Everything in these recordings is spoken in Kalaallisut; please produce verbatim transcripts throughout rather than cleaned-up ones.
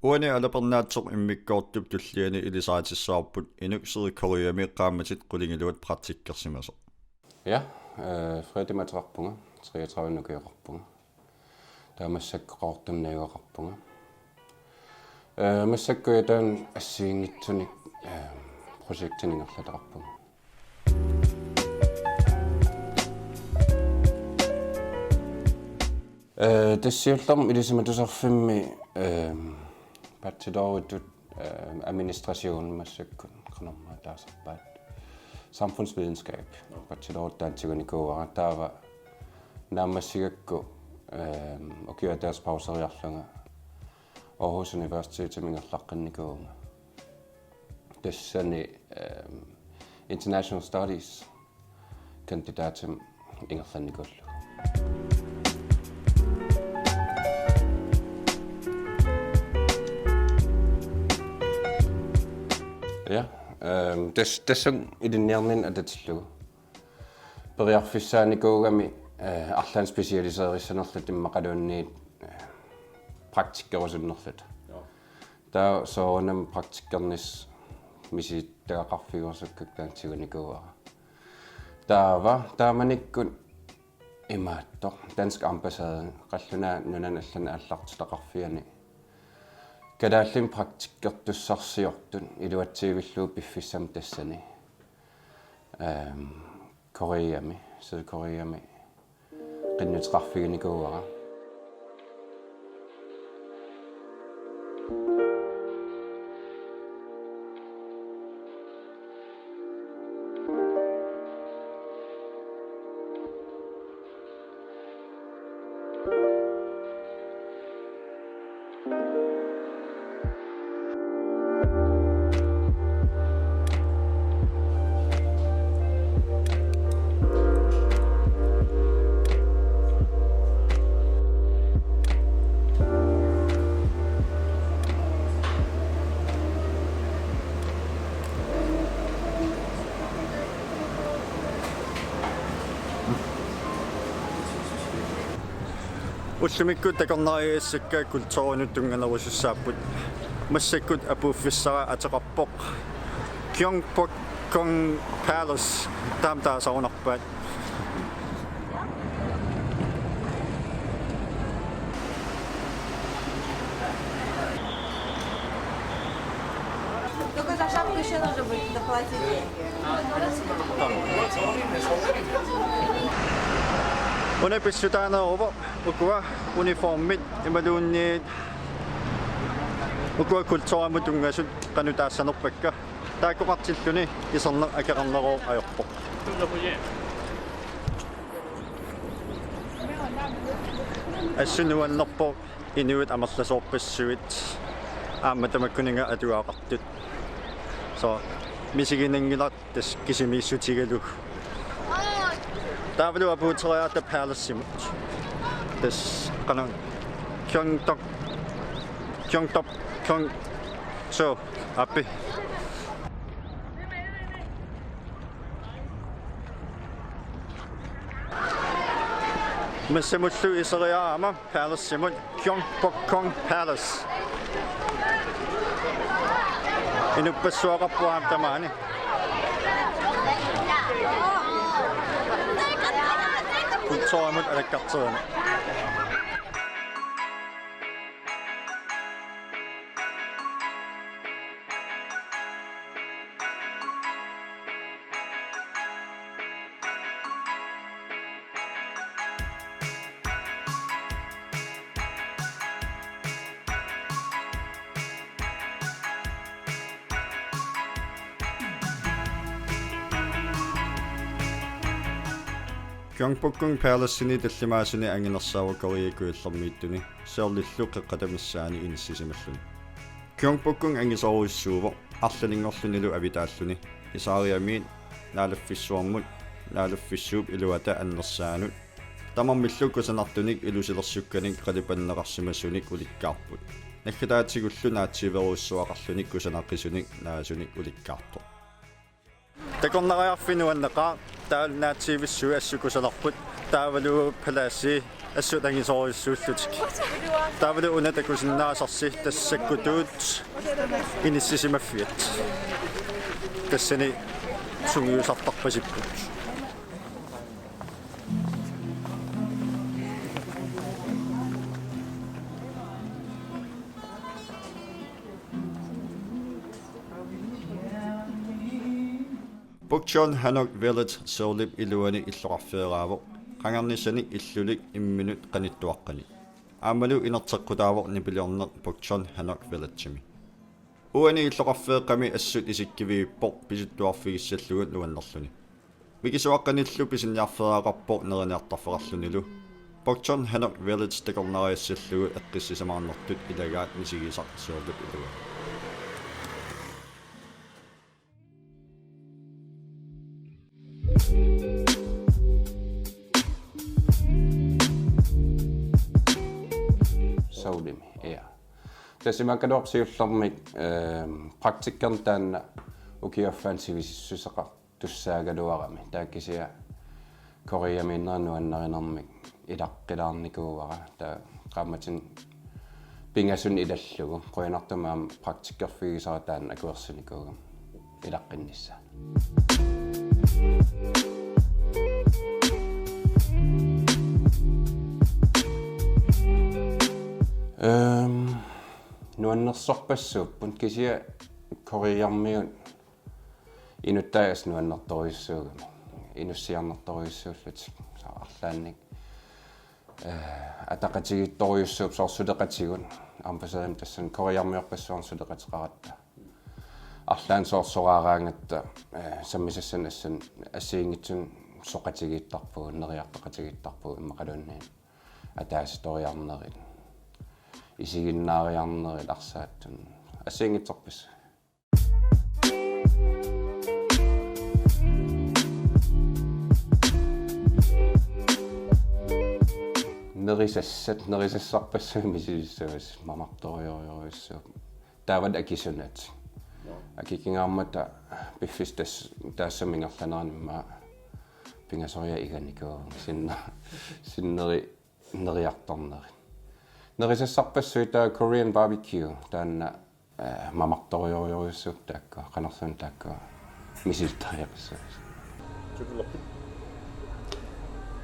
Uani alapernaatsoq immikkoortup tulliani ilisaritissavarput inuk Sydkoreami qaammatit qulingiluat praktikkersimasoq. Ja, øh, Fredimik ateqarpunga, treogtredive ukioqarpunga. Taava massakkut Qaqortumi najugaqarpunga. Øh, massakkut taanna assigiinngitsunik, øh, projektinik ingerlataqarpunga. Øh, tassa siullermik ilisimatusarfimmi, øh, bacheloritut, øh, administration massakkut qanormaa taasarpaat. Samfundsvidenskab. Bacheloritut taanna tigunikuuara. Taava naammassigakku, øh, ukiut ataaseq pauseriarlunga Aarhus Universitetimi ingerlaqqinnikuuvunga. Tassani, øh, International Studies kandidatimik ingerlannikuullugu. Ja, øh, tas-, tassunga ilinniarninni atatillugu. Periarfissaanikuugami, øh, arlaannik specialiseerissanerluta immaqaluunniit, øh, praktikkerusunnerluta. Joo. Taava soorunami praktikkernissaq misilittagaqarfigiuarusukkakku taanna tigunikuuara. Taava taamanikkut imaattoq Dansk Ambassade qallunaat nunanut allanut aallartitaqarfiani kalaallimik praktikkertussarsiortut iluatsivillugu piffissami tassani. Øhm, Koreami, Sydkoreami qinnuteqarfiginikuuara. Ullumikkut takornariagassakka kulturinut tunnganerusussaapput. Massakkut apuuffissara ateqarpoq Gyeongbokgung Palace, taama taasarunarpaat. Только за шапку ещё нужно будет доплатить. Una pissutaaneruvoq ukua uniformit imaluunniit ukua kulturimut tunngasut qanoq taassanerpakka. Taakkoqartilluni iserneq akeqarneruvoq ajorpoq. Assut nuannerpoq inuit amerlasoorpassuit aamma tamakkuninnga atugaqartut. Så misiginanngilaq tassa kisimiissutigalugu. Taavalu apuuteriarta Palacemut. Tassa qanoq Gyeongdok, Gyeongdok, Gyeong, so, api. Massamullu iseriarama Palacemut, Gyeongbokgung Palace. Inuppassuaqarpoq aamma tamaani. Kulturimut alakkarterani. Gyeongbokgung Palaceni tallimaasuni anginersaavoq Korea Kujallermiittuni, siorlillu qeqqata missaani inissisimalluni. Gyeongbokgung angisoorujussuuvoq arlalinngorlunilu avitaalluni, Isaariamiit, Naalaffissuarmut, Naalaffissuup iluata annersaanut, tamarmillu kusanartunik ilusilersukkanik qalipanneqarsimasunik ulikkaarput. Naggataatigullu naatsiiverujussuaqarlutik kusanaqisunik naasunik ulikkaartoq. Takornariarfik nuanneqaaq, taavalu naatsiivissuit assut kusanarput. Taavalu palaassi assut angisoorujussuullutik. Taavalu una takusinnaasarsi tassakkutut inissisimaffiat. Tassani sungiusartarpasipput. Bok Choon Hanok Village Seoulip iluani illoqarfeeraavoq, qangarnissani illulik imminut qanittuaqqani. Aammalu inerteqqutaavoq nipiliorneq Bok Choon Hanok Villagemi. Uani illoqarfeeqqami assut isikkiviippoq pisuttuarfigissallugu nuannerluni. Mikisuaqqanillu pisiniarfeeraqarpoq neriniartarfeqarlunilu. Bok Choon Hanok Village takornariassallugu eqqissisimaarnertut ilagaat misigisaq Seoulip iluani. Seoulimi, ja. Tassa imaakkaluarpoq siullermik, ehm, praktikkerneq taanna ukiup affaani sivisissuseqartussaagaluarami. Taava kisianni Koreamiinnera nuannarinermik ilaqqilaarnikuuara. Taava qaammatini pingasuni ilallugu. Qujanartumik aamma praktikkerfigisara taanna akuersinikuugama ilaqqinnissaa. Ehm, nuannersorpassuupput kisianni Koreamiut inuttaasut nuannertorujussuugamik. Inussiarnertorujussuullutik. Soorlu arlaannik, eh, ataqatigiittorujussuupput soorlu suleqatigut. Ambassadørini tassani Koreamiorpassuarni suleqateqaratta. Arlaannik soorlu soraaraangatta, eh, sammisassanik assanik assigiinngitsunik soqatigiittarpugut, neriartoqatigiittarpugut immaqaluunniit ataasitoriarnerit, isiginnaariarnerit arsaattut. Assigiinngitsorpassuit. Nerisassat, nerisassarpassuit misilissavaat, mamartorujorujussuupput. Taavalu akisunat. Joo. Akikingaarmata piffissaq taas-, taassuma ingerlanerani immaqa pingasoriarlugu iganikuuvunga sinne-, sinneri neriartornerit. Nerisassarpassuit taava Korean barbecue, taanna, eh, mamartorujorujussuupput taakkua, qanorsuaq taakkua misilittariaqassapput. Tutulerpit?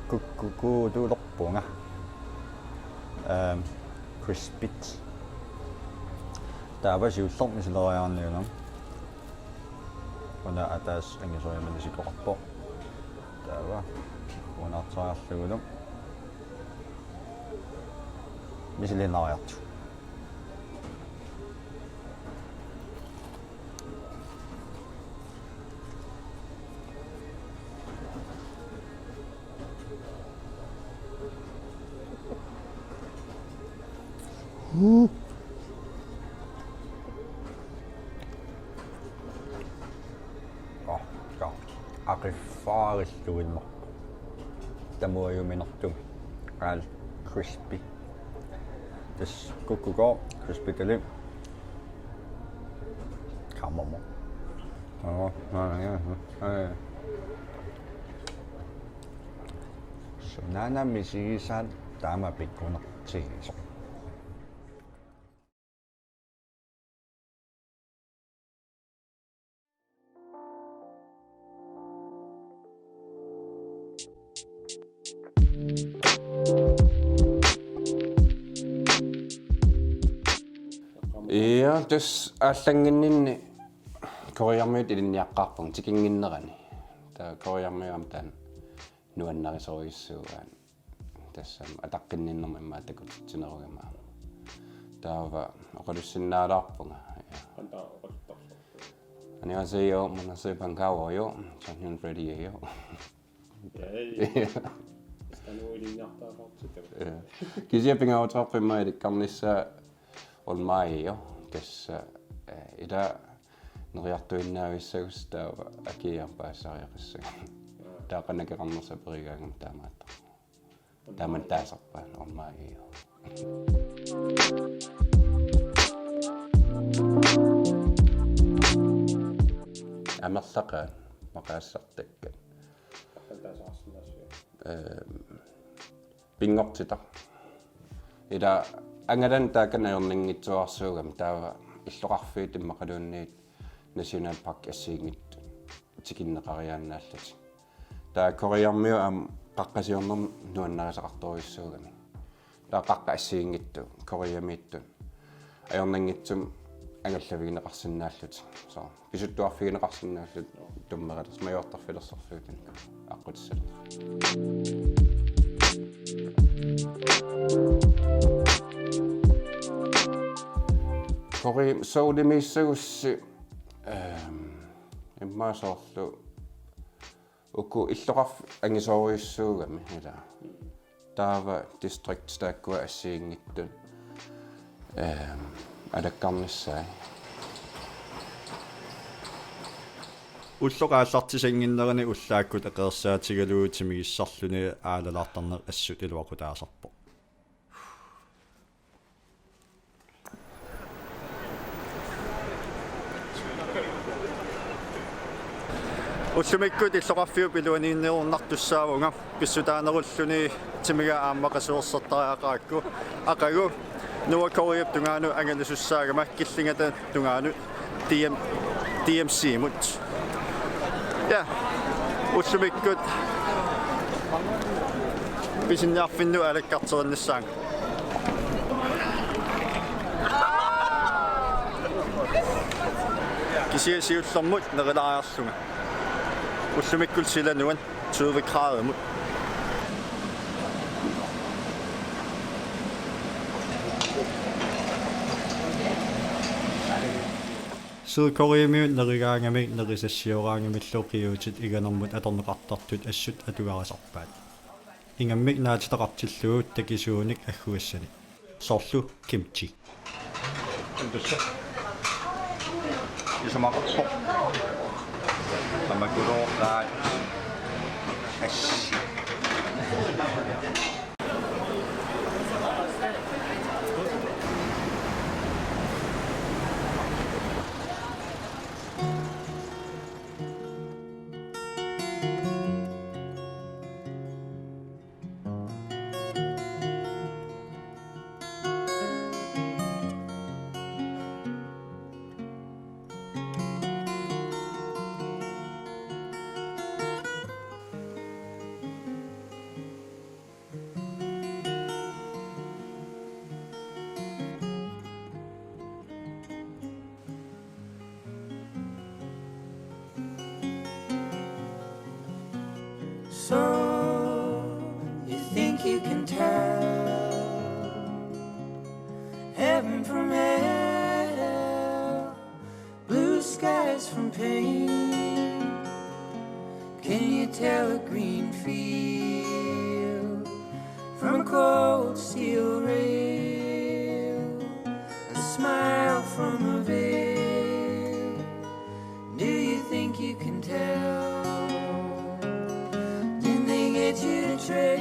Kukkukuutulerpunga. Ehm, crispit. Taava siullermik misileriarniunga. Una ataaseq angisoriamik isikkoqarpoq. Taava unaartariarlugulu. Misiliinnariartigu. Aa, aa. Aqiffaarillugimma. Tamuajuminartumi. Aal crispy. Tassa kukkukooq crispitali. Kamamo. Aa, aa, aa, aa. Sunaana misigisaat taama pikkunartigisoq. Ja, tassa aallannginninni Koreamiut ilinniaqqaarpunga tikinnginnerani. Taava Koreamiut aamma taanna nuannarisorujussuuaat. Tassami ataqqinninnermik immaqa takutitsinerugama. Taava oqalussinnaalaarpunga. Ja. Qanoq oqaluttarsorpit? 안녕하세요. 만나서 반가워요. 저는 프레디예요. 예. Tassa taanna ilinniartariaqartigu. Ja. Kisianni pingaaruteqarpoq immaqa ilikkarnissaa Olmaajiu. Tassa, eh, ila neriartuinnaavissagussi taava akiiarpaasariaqassaanga. Aa. Taava qanoq akeqarnersoq aperigaangama taamaattoq. Tamanna taasarpaat Olmaajiu. Amerlaqaat maqaassartakkat. Taasaqarsinnaassuit. Ehm, pinngortitaq. Ila angalanut taakani ajornanngitsuararsuugami, taava illoqarfiit immaqaluunniit nationalpark assigiinngitsut tikinneqariaannaallutik. Taava Koreamiut aamma qaqqasiornermut nuannarisaqartorujussuugamik. Taava qaqqat assigiinngitsut Koreamiittut ajornanngitsumik angallavigineqarsinnaallutik. So, pisuttuarfigineqarsinnaallutik tummerilersoq majuartarfilersorfiutin aqqutissalersoq. Korea Seoulimiissagussi, ehm, immaqa soorlu uku illoqarfik angisoorujussuugami ila. Taava district taakkua assigiinngitsut, ehm, alakkarnissaat. Ulloq aallartisannginnerani ullaakkut eqeersaatigalugu timigissarluni aalalaartarneq assut iluaqutaasarpoq. Ullumikkut illoqarfiup iluaniinnerunnartussaavunga, pissutaanerulluni timiga aamma qasuersertariaqarakku. Aqagu Nordkoreap tungaanut angalasussaagama killingata tungaanut D M, D M C-mut. Ja, ullumikkut pisiniarfinnut alakkarterinnissaanga. Kisianni siullermut nerilaariarlunga. Ullumikkut sila nuann tyve graderimut. Sydkoreamiut nerigaangamik nerisassiooraangamillu qiuutit iganermut atorneqartartut assut atugarisarpaat. Ingammik naatitaqartillugu takisuunik agguassanik. Soorlu kimchi. Tassa. Isumaqarpoq. Tamakulooraat. Assi. So you think you can tell heaven from hell, blue skies from pain? Can you tell a green field from a cold steel rail? A smile from a veil. Do you think you can tell? Didn't they get you to trade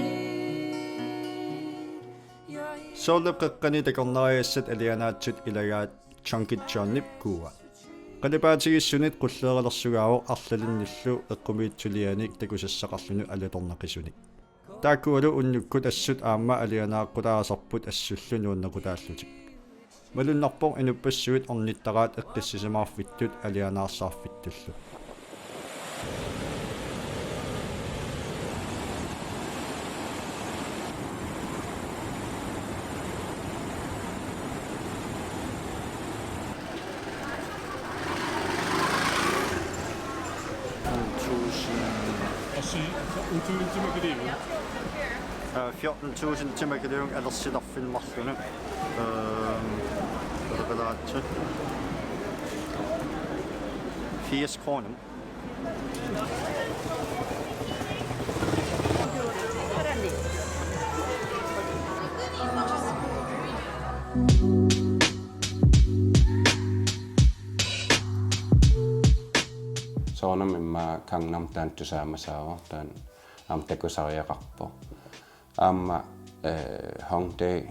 your Soorlu qeqqani takornariassat alianaatsut ilagaat Chunky Johnip kuua. Qalipaatigissunit qulleeralersugaavoq arlalinnillu eqqumiitsulianik takusassaqarluni alatornaqisunik. Taakkualu unnukkut assut aamma alianaaqqutaasarput assullu nuunnequtaallutik. Malunnarpoq inuppassuit ornittaraat eqqissisimaarfittut alianaarsaarfittullu. Fjorten tusind til Makedonien, eller sit af film marlunde. Øhm, hvad er det, der er til? Firs kroner. Soorunami immaqa Gangnam taanna tusaamasaavoq, taanna aamma takusariaqarpoq. Aamma, eh, Hongdae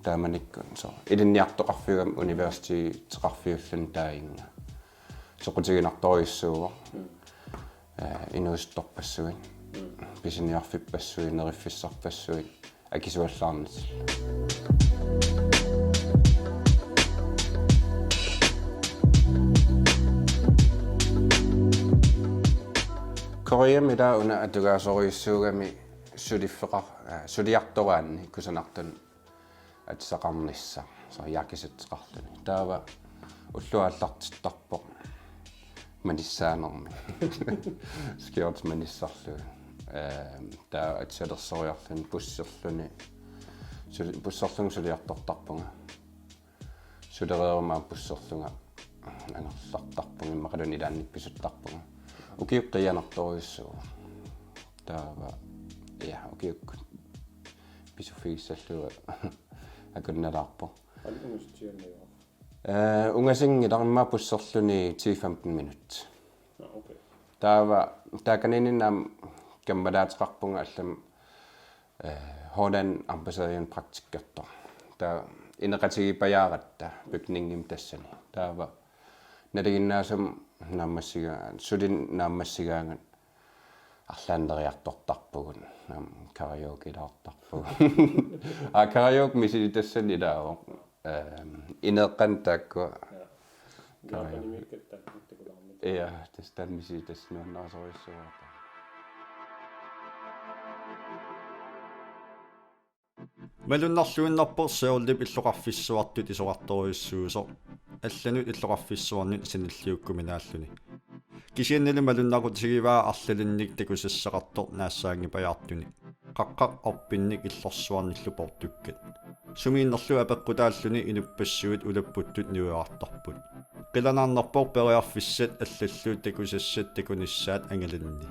taamanikkut, so, ilinniartoqarfiugami universiteteqarfiulluni taaginnga. Soqutiginartorujussuuvoq. Eh, inuusuttorpassuit. pisiniarfippassuit, neriffissarpassuit akisuallaarnatik. Koreami taava una atugaasorujussuugami suliffeqar-, aa, suliartoraanni kusanartut atisaqarnissaq, soorlu jakkesætteqarluni. Taava ulloq aallartittarpoq manissaanermik. Skjorti manissarlugit. Ehm, taava atisalersorujoorluni busserluni. Sul-, busserlunga suliartortarpunga. Sulereeruma busserlunga angerlartarpunga, immaqaluunniit ilaanni pisuttarpunga. Ukiukkut qiianartorujussuuvoq. Taava, ja, ukiukkut pisuffigissallugu akunnalaarpoq. Qanoq ungasitsiaannaviuk? Eh, ungasinngilaq, immaqa busserluni ti femten minut. Ah, okay. Taava, taakaniinninnga aamma kammalaateqarpunga allamik, eh, Holland ambassaderiani praktikkertoq. Taava ineqatigiippajaaratta bygningimi tassani. Taava nalinginnaasumik naammassiga-, suli naammassigaangat arlaanneriartortarpugut, aamma karaokelaartarpugut. Aa, karaoke misilittassani ilaavoq. Ehm, ineeqqanut taakkua. Ja. Karaoke. Japanimiikkatta takulaarmata. Ja, tassa taanna misilittassat nuannarisorujussuuarput. Malunnarluinnarpoq Seoulip illoqarfissuartut isorartorujussuusoq. Allanut illoqarfissuarnut sanilliukkuminaalluni. Kisiannili malunnaqutigivaa arlalinnik takusassaqartoq naassaanngipajaartuni. Qaqqaq orpinnik illorsuarnillu poortukkat. Sumiinnerlu apeqqutaalluni inuppassuit ulapputtut niuerartarput. Qilanaarnarpoq periarfissat allallu takusassat takunissaat angalanni.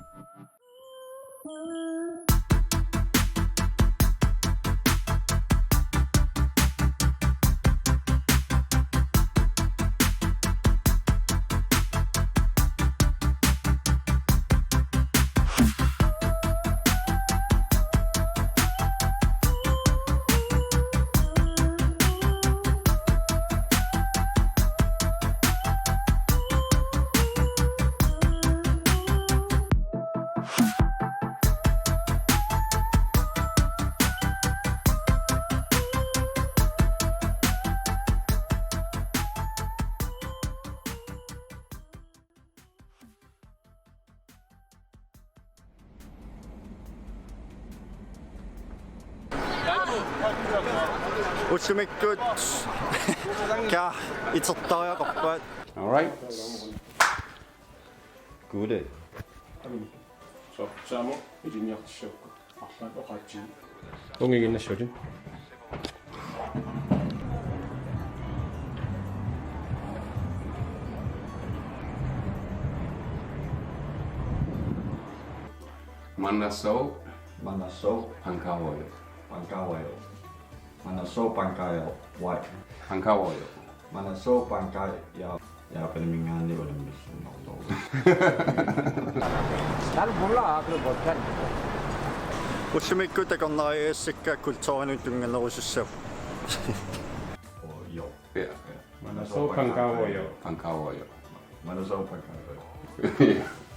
Ullumikkut ka itertariaqarpaat. All right. Gude. So, saamut ilinniartissagukku. Arlaat oqaatsigut. Ungiginnassuutit. Manasou. Manasou. Pankauoyo. Pankauoyo. Manasou Pankauoyo. Pankauoyo. Manasou Pankauoyo. Japaniminngaanniit unammissuunnartoq. Tal bulla aklu botkan. Ullumikkut takornariagassakka kulturinut tunnganerusussaq. Oh, jo. Ja. Manasou Pankauoyo. Pankauoyo. Manasou Pankauoyo.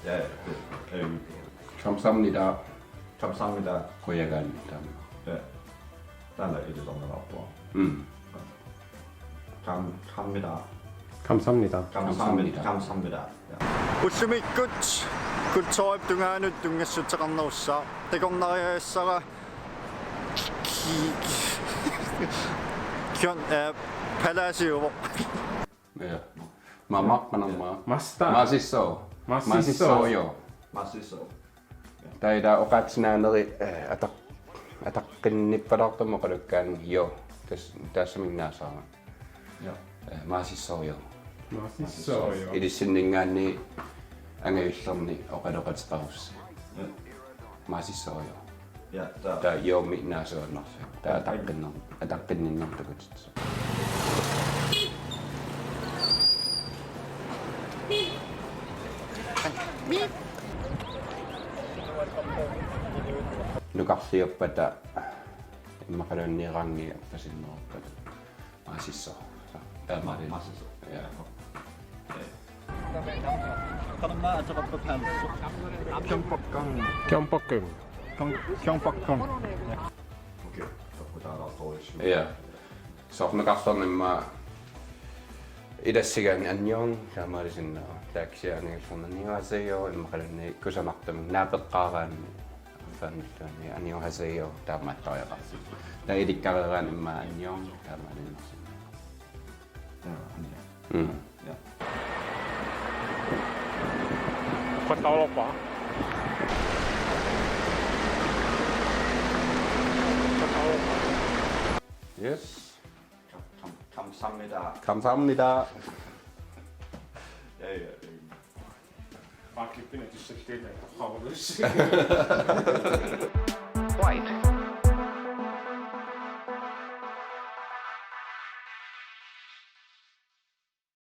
Ja, ja. Øhm. Kamsahamnida. Kamsahamnida. Qujanaq taama. Ja. Taanna ilisarnalaarpoq. Mm. Kam-, kammida. Kamsahamnida. Kamsahamnida. Kamsahamnida. Kamsahamnida. Ja. Ullumikkut kulturip tungaanut tunngassutseqarnerussaaq. Takornariagassara ki-, ki-, kion, eh, palaasiuvoq. Ja. Mama, manamma. Masta. Masissou. Masissou. Masissou, jo. Masissou. Taava oqaatsinaaneri, eh, ataq-, ataqqinnippalaartumik oqalukkaanni, jo. Tas-, taassuminngaanniit. Ja. Eh, masissou, jo. Masissou, jo. Ilissinninngaanniit angajullerni oqaloqateqarussi. Ja. Masissou, jo. Ja, taava. Taava jo-mik naasuinnarsi. Taava ataqqinner-, ataqqinninnermut takutit. Nukarliuppata immaqaluunniit rangiappasinneruppata. Masissou. Taamaali. Masissou. Ja. Ja. Qanimma ateqarpat Hans. Kjongpokgang. Kjongpokgang. Kjong-, Kjongpokgang. Okay, takutalaqaruissu. Ja. Soorunami immaqa ilassigaanni annyeong taamaalisinnaavoq. Taava kisianni aningaasanniit immaqaluunniit kusanartumik naapeqqaaraanni affaannilluunniit annyeonghaseyo taamaattoriaqarpoq. Taava ilikkareeraanni immaqa annyeong taamaalisinnaavoq. Ja, annyeong. Mm. Ja. Qatavappa. Qatavappa. Yes. Kam, kam, kamsahamnida. Kamsahamnida. Ja, ja. Bare klippe ind, at du selv det, der kommer løs.